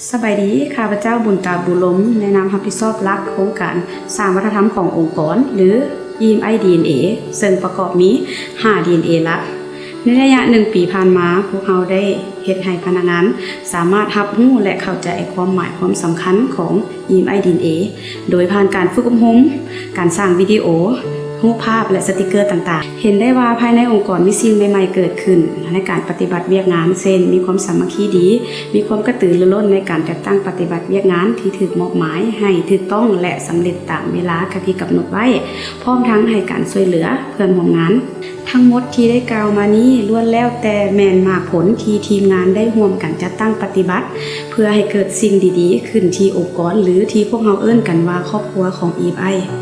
ສະບາຍດີ, ຂ້າພະເຈົ້າ ບຸນຕາ ບູລົມ ໃນນາມຮັບຜິດຊອບຫຼັກໂຄງການສ້າງວັດທະນະທຳຂອງອົງກອນ ຫຼື ອີເອັມໄອ ດີເອັນເອ ເຊິ່ງປະກອບມີຫ້າ ດີເອັນເອ ຫຼັກ. ໃນໄລຍະໜຶ່ງປີຜ່ານມາ, ພວກເຮົາໄດ້ເຮັດໃຫ້ພະນັກງານສາມາດຮັບຮູ້ ແລະ ເຂົ້າໃຈຄວາມໝາຍຄວາມສຳຄັນຂອງ ອີເອັມໄອ ດີເອັນເອ ໂດຍຜ່ານການຝຶກອົບຮົມ, ການສ້າງວິດີໂອ, ຮູບພາບ ແລະ ສະຕິກເກີຕ່າງໆ. ເຫັນໄດ້ວ່າພາຍໃນອົງກອນມີສິ່ງໃໝ່ໆເກີດຂຶ້ນໃນການປະຕິບັດວຽກງານ, ເຊັ່ນ ມີຄວາມສາມັກຄີດີ, ມີຄວາມກະຕືລືລົ້ນໃນການຈັດຕັ້ງປະຕິບັດວຽກງານທີ່ຖືກມອບໝາຍໃຫ້ຖືກຕ້ອງ ແລະ ສຳເລັດຕາມເວລາທີ່ກຳນົດໄວ້, ພ້ອມທັງໃຫ້ການຊ່ວຍເຫຼືອເພື່ອນຮ່ວມງານ. ທັງໝົດທີ່ໄດ້ກ່າວມານີ້ ລ້ວນແລ້ວແຕ່ແມ່ນໝາກຜົນທີ່ທີມງານໄດ້ຮ່ວມກັນຈັດຕັ້ງປະຕິບັດ ເພື່ອໃຫ້ເກີດສິ່ງດີໆຂຶ້ນທີ່ອົງກອນ ຫຼື ທີ່ພວກເຮົາເອີ້ນກັນວ່າຄອບຄົວຂອງ ອີເອັມໄອ.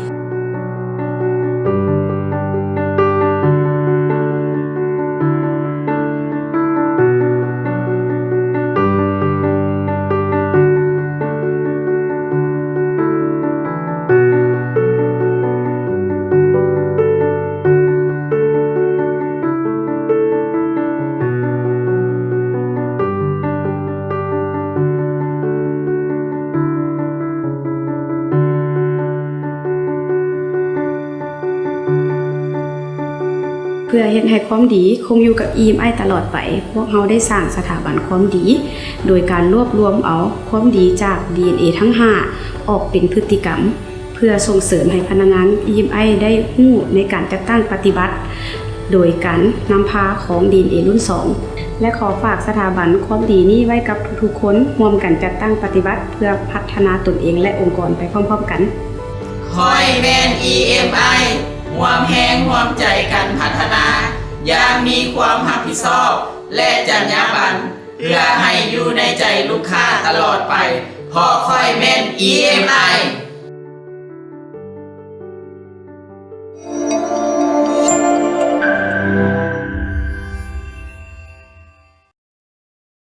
ເພື່ອເຮັດໃຫ້ຄວາມດີຄົງຢູ່ກັບ ອີເອັມໄອ ຕະຫຼອດໄປ, ພວກເຮົາໄດ້ສ້າງສະຖາບັນຄວາມດີ ໂດຍການລວບລວມເອົາຄວາມດີຈາກ ດີເອັນເອ ທັງຫ້າ ອອກເປັນພຶດຕິກຳ ເພື່ອສົ່ງເສີມໃຫ້ພະນັກງານ ອີເອັມໄອ ໄດ້ຮູ້ໃນການຈັດຕັ້ງປະຕິບັດ ໂດຍການນຳພາຂອງ ດີເອັນເອ ລຸ້ນສອງ ແລະ ຂໍຝາກສະຖາບັນຄວາມດີນີ້ໄວ້ກັບທຸກໆຄົນ, ຮ່ວມກັນຈັດຕັ້ງປະຕິບັດເພື່ອພັດທະນາຕົນເອງ ແລະ ອົງກອນໄປພ້ອມໆກັນ. ຂ້ອຍແມ່ນ ອີເອັມໄອ ຮ່ວມແຮງຮ່ວມໃຈກັນພັດທະນາຢ່າງມີຄວາມຮັບຜິດຊອບ ແລະ ຈັນຍາບັນ ເພື່ອໃຫ້ຢູ່ໃນໃຈລູກຄ້າຕະຫຼອດໄປ, ເພາະຂ້ອຍແມ່ນ ອີເອັມ